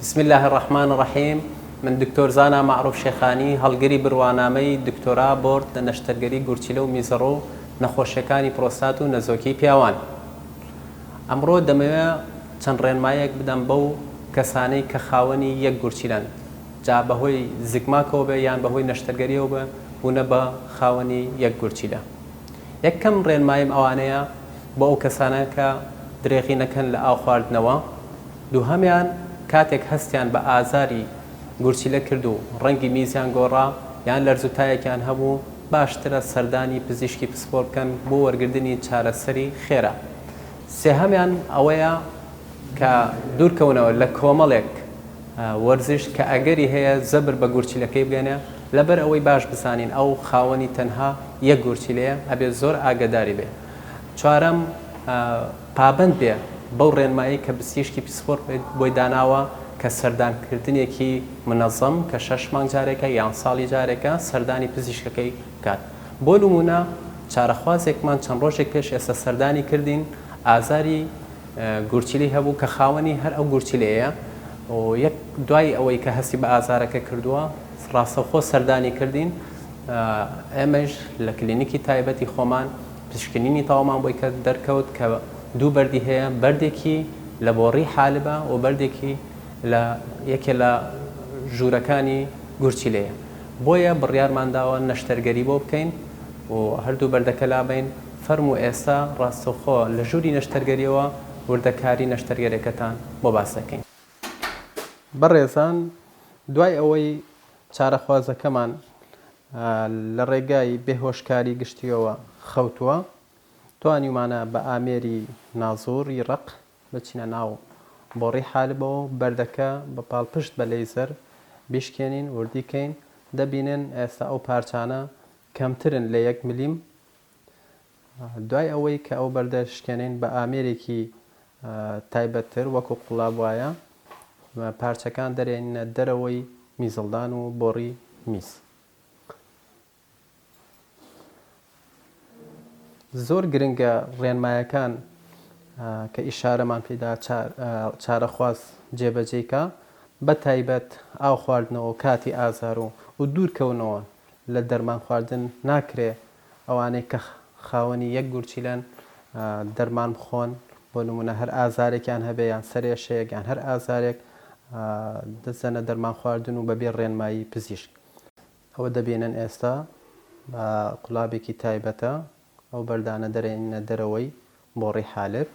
بسم اللە الرحمن الرحیم من دکتۆر زانا مەعروف شێخانی هەڵگری بڕوانامەی دکتۆرا بۆرد لە نەشتەرگەری گورچیلە و میزەڕۆ و نەخۆشیەکانی پرۆستات و نەزۆکی پیاوان ئەمڕۆ دەمەوێ چەند ڕێنمایەک بدەم بەو کەسانەی کە خاوەنی یەک گورچیلەن جا بەهۆی زگماکەوە بێ یان بەهۆی نەشتەرگەریەوە بێ بوونە بە خاوەنی یەک گورچیلە. یەکەم ڕێنماییم ئەوانەیە بۆ ئەو کەسانە کە درێغی نەکەن لە ئاو خواردنەوە، دووهەمیان کاتێک هەستیان بە ئازاری گورچیلە کرد و ڕەنگی میزیان گۆڕا یان لەرز و تایەکیان هەبوو باشترە سەردانی پزیشکی پسپۆر بکەن بۆ وەرگردنی چارەسەری خێرا. سێهەمیان ئەوەیە کە دوورکەونەوە لە کۆمەڵێک وەرزش کە ئەگەری هەیە زەبر بە گورچیلەکەی بگەنێ، لەبەر ئەوەی باش بزانین ئەو خاوەنی تەنها یەک گورچیلەیە ئەبێ زۆر ئاگەداری بێ. چوارەم، پابەند بێ بەو ڕێنمایەی کە پزیشکی پسپۆر بۆی داناوە کە سەردانکردنێکی منەزەم کە شەش مانگ جارێکە یان ساڵی جارێکە سەردانی پزیشکەکەی بکات. بۆ نموونە چارەخوازێکمان چەند ڕۆژێک پێش ئێستا سەردانی کردین ئازاری گورچیلەی هەبوو کە خاوەنی هەر ئەو گورچیلەیە و یەک دوای ئەوەی کە هەستی بە ئازارەکە کردووە ڕاستەوخۆ سەردانی کردین ئێمەش لە کلینیکی تایبەتی خۆمان پشکنینی تەواومان بۆی کرد دەرکەوت کە دوو بەردی هەیە بەردێکی لە بۆڕی حالبە و بەردێکی لە یەکێ لە ژوورەکانی گورچیلەیە بۆیە بڕیارمان داوە نەشتەرگەری بۆ بکەین و هەردوو بەردەکە لابەین فەرموو ئێستا ڕاستەوخۆ لە ژووری نەشتەرگەریەوە وردەکاری نەشتەرگەرێکەتان بۆ باس دەکەین. بەڕێزان دوای ئەوەی چارەخوازەکەمان لە ڕێگای بێهۆشکاری گشتیەوە خەوتووە توانیومانە بە ئامێری نازوڕی ڕەق بچینە ناو بۆڕی حالبەوە بەردەکە بە پاڵپشت بە لەیزەر بیشکێنین وردی کەین دەبینن ئێستا ئەو پارچانە کەمترن لە یەک ملیم دوای ئەوەی کە ئەو بەردە شکێنین بە ئامێرێکی تایبەتتر وەکو قوڵاب وایە پارچەکان دەرێنینە دەرەوەی میزڵدان و بۆڕی میز. زۆر گرنگە ڕێنمایەکان کە ئیشارەمان پێدا چارەخواز جێبەجێی کا بە تایبەت ئاو خواردنەوە کاتی ئازار و و دوورکەونەوە لە دەرمان خواردن ناکرێ ئەوانەی کە خاوەنی یەک گورچیلەن دەرمان بخۆن بۆ نمونە هەر ئازارێکیان هەبێ یان سەرێشەیەک یان هەر ئازارێک دەست دەنە دەرمان خواردن و بەبێ ڕێنمایی پزیشک. ئەوە دەبینن ئێستا بە قولابێکی تایبەتە ئەو بەردانە دەرێنینە دەرەوەی بۆڕی حالب.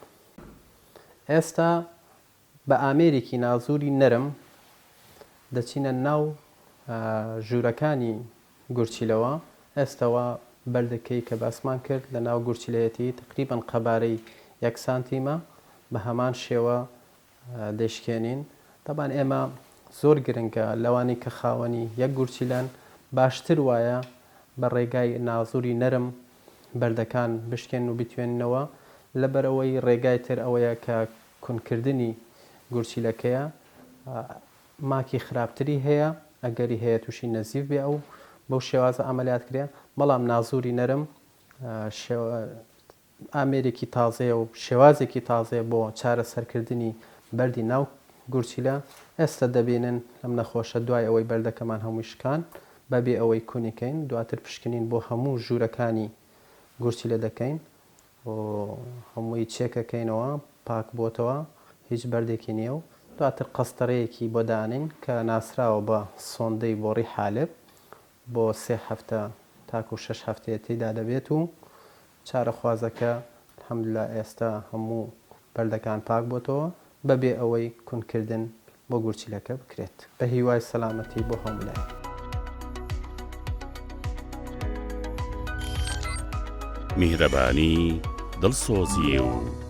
ئێستا بە ئامێرێکی نازوری نەرم دەچینە ناو ژوورەکانی گورچیلەوە، ئێستەوە بەردەکەی کە باسمان کرد لە ناو گورچیلەیەتی تەقریبەن قەبارەی یەک سانتیمە بە هەمان شێوە دەیشکێنین، تەبعەن ئێمە زۆر گرنگە لەوانەی کە خاوەنی یەک گورچیلەن باشتر وایە بە ڕێگای نازوری نەرم بەردەکان بشکێنن و بتوێننەوە لەبەرئەوەی ڕێگای تر ئەوەیە کە کونکردنی گورچیلەکەیە ماکی خراپتری هەیە ئەگەری هەیە توشی نەزیف بێ ئەو بەو شێوازە عەمەلیات کرێ بەڵام نازوری نەرم ئامێرێکی تازەیە و شێوازێکی تازەیە بۆ چارەسەرکردنی بەردی ناو گورچیلە ئێستا دەبینن ئەم نەخۆشە دوای ئەوەی بەردەکەمان هەمووی شکان بەبێ ئەوەی کونی کەین دواتر پشکنین بۆ هەموو ژوورەکانی گورچیلە دەکەین و هەمووی چێکەکەینەوە پاک بۆتەوە هیچ بەردێکی نییە و دواتر قەستەرەیەکی بۆ دانین کە ناسراوە بە سۆندەی بۆڕی حالب بۆ سێ هەفتە تاکو شەش هەفتەیە تێیدا دەبێت و چارەخوازەکە الحمدللە ئێستا هەموو بەردەکان پاک بۆتەوە بەبێ ئەوەی کونکردن بۆ گورچیلەکە بکرێت بە هیوای سەلامەتی بۆ هەموو لایەک. میهرەبانی، دڵسۆزی و.